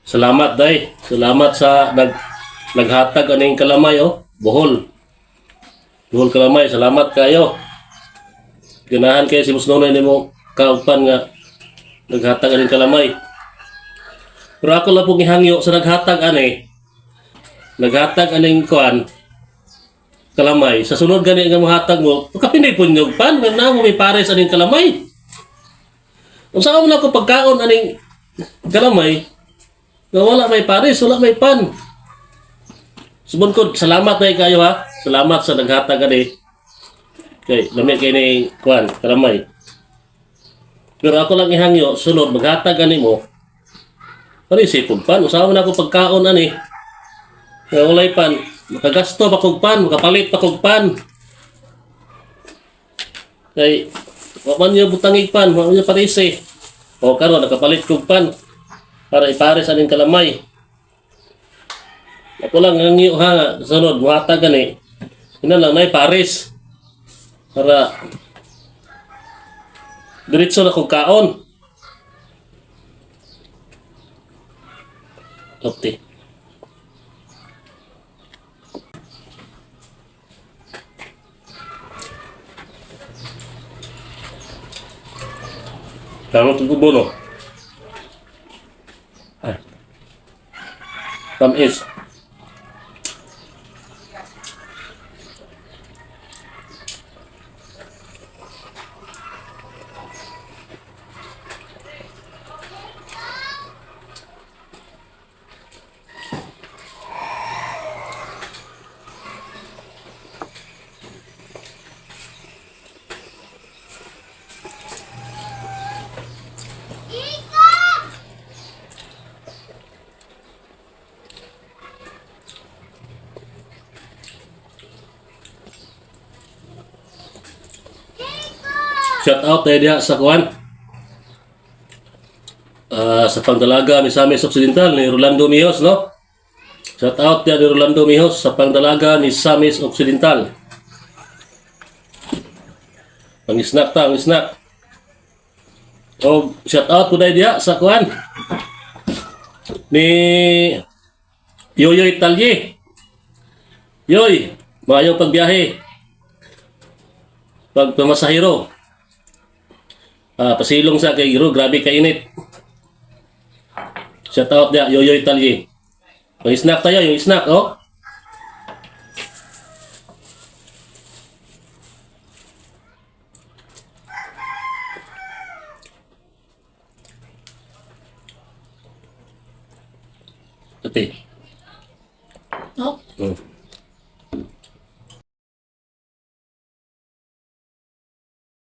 Salamat, day. Salamat sa naghatag aning kalamay, oh. Bohol. Bohol kalamay. Salamat kayo. Ganahan kayo si Musnonoy nimo kaugpan nga naghatag aning kalamay. Pero ako lang pong ihangyo sa naghatag ani. Naghatag aning kuan kalamay. Sa sunod gani nga mohatag mo, kapinay punyog pan, nga mo may pares aning kalamay. Unsa ka man ako pagkaon aning kalamay, nga wala may pares, wala may pan. Subon ko, salamat na kayo ha. Salamat sa naghatag ani. Kay lami kay ni kuan kalamay. Pero ako lang ihangyo, sunod maghatag ani mo. Pares pud pan, usaha man ako pagkaon ani. Nga walay pan, makagasto pa kog pan, makapalit pa kog pan. Kay wa man niyo butangig pan, wa man niyo parise. O karon nakapalit kog pan para ipares aning kalamay. Ako lang ang iyo ha, sunod muhatag gani. Ina lang nay pares. Para diretso na kog kaon. Okay. Tama itong kubo, no? Ay. Tamis. Shout out tayo diha sa kuan. Ah, sa Pangdalaga, Misamis Occidental ni Rolando Mijos, no? Shout out diha ni Rolando Mijos sa Pangdalaga, Misamis Occidental. Ang snack ta, ang snack. O shout out ko dahil diha sa kuan ni Yoyoy Talye. Yoy, maayong pagbiyahe. Pag pamasahiro. Ah, pasilong sa kay Giro, grabe kainit. Shout out diha Yoyoy Talye. May snack tayo, yung snack, oh. Ate. Oh.